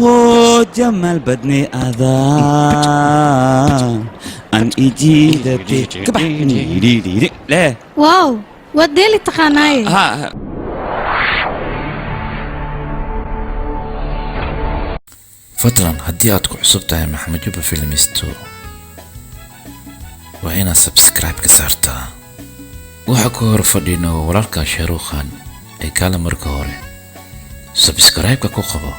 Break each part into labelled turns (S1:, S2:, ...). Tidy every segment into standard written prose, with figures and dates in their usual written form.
S1: Oo jamaal badni adaa aan ijiidate kabax leh.
S2: Wow, waad dheeli taqaanaaye.
S1: Ha.
S3: Fadlan haddii aad ku cusub tahay Maxamed Juba Filmisto, waa inaad subscribe ka saartaa. Waxaa ku hor fadhino walaalka Shaaruukhan ee kaale. Marka hore subscribe-ka ku qabo.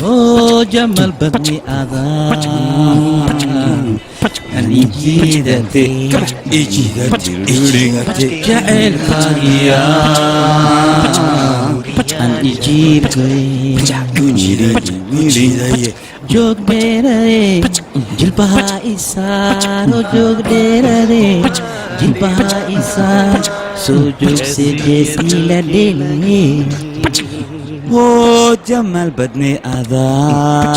S1: Oo jamaal badni adaa aan ijiidate ijiidate jaceylkaagiya aan ijiibkay joog dheerade jilbaha isaaro, joog dheerade jilbaha isaar, soo joogse jeesiila dheliye. Oo jamaal badni adaa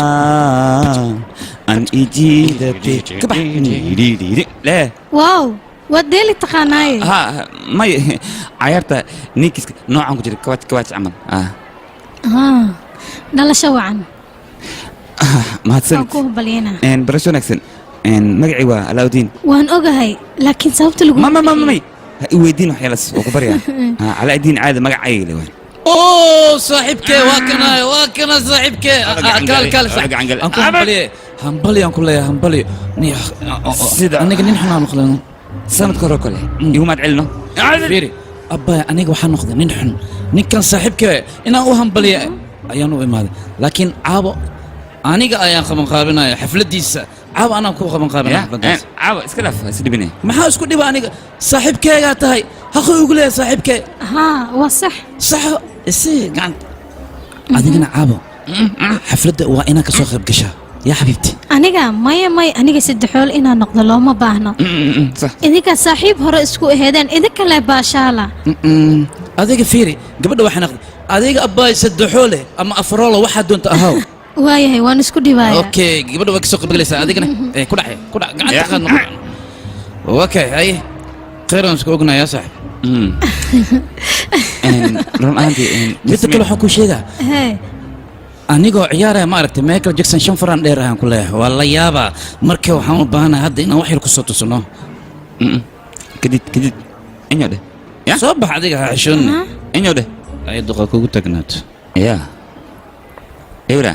S1: aan ijiidate kabax leh.
S2: Wow, waad dheeli taqaanaaye.
S1: Ha, may, cayaarta ninkiiska noocan ku jira, kawaaj kawaaj camal ah.
S2: Haa, dhalasho wacan. Waan
S1: Mahadsanid.
S2: ku hambalyeynaa.
S1: Barasho wanaagsan. Magacii waa Alaudiin.
S2: Waan ogahay, laakiin sababta lagu
S1: Ma ma ma may, ha i weydiin waxyaalaas, waa ku baryaa. Alaudiin caadi magacayga le waan.
S4: Oo saaxiibkee, waa kana, waa kana saaxiibkee. Kaal kaal.
S1: Gacan gal.
S4: Aan ku hambaliye, hambali aan ku leeyahay, hambali.
S1: Sida-
S4: Aniga nin xun aan noqday.
S1: Sanadka hore kale igumaad celino.
S4: Fiiri abbaya, aniga waxaan noqday nin xun. Ninkan saaxiibkee inaan u hambaliye ayaan u imaaday, laakiin caabo aniga ayaan qabanqaabinaya xafladiisa. Caabo anaan ku qabanqaabinaya xafladaas.
S1: Caawa iska dhaaf, is dhibine.
S4: Maxaa isku dhiba? Aniga saaxiibkeegaa tahay, haqi ugu leeyahay saaxiibkee.
S2: Haa, waa sax.
S4: Sax, isi gacanta adigana. Caabo xafladda waa inaa ka soo qayb gashaa, yaa xabiibti.
S2: Aniga maya, maya, aniga saddexool inaan noqdo looma baahno.
S1: Sax.
S2: Idinka saaxiib hore isku aheedeen, idinka le baashaala.
S4: Adiga fiiri, gabadha waxay naqday adiga abbaay saddexoole ama afaroole, waxaa doonta ahaw.
S2: Waayahay, waan isku dhibaaya.
S4: Okay, gabadha waa kasoo qaybgalaysaa. Adigana ku dhacay, ku dhac gacanta.
S1: Yeah.
S4: Qaad noqon. Okay, haye, khayran isku ognayaa saaxib.
S1: Run ahaantii
S4: Midda kale waxaan kuu sheegaa,
S2: hee,
S4: anigoo ciyaaraya, ma aragtay Michael Jackson, shan faraan dheer ayaan ku leeyahay. Waa la yaabaa. Marka waxaan u baahanahay hadda inaan wax yar kusoo tusno.
S1: Kadid kadid inyo dheh. Ya?
S4: Soo bax adiga, ha xishoon.
S1: Inyo dheh.
S4: Ay duqa kugu tagnaato.
S1: Ya ewra.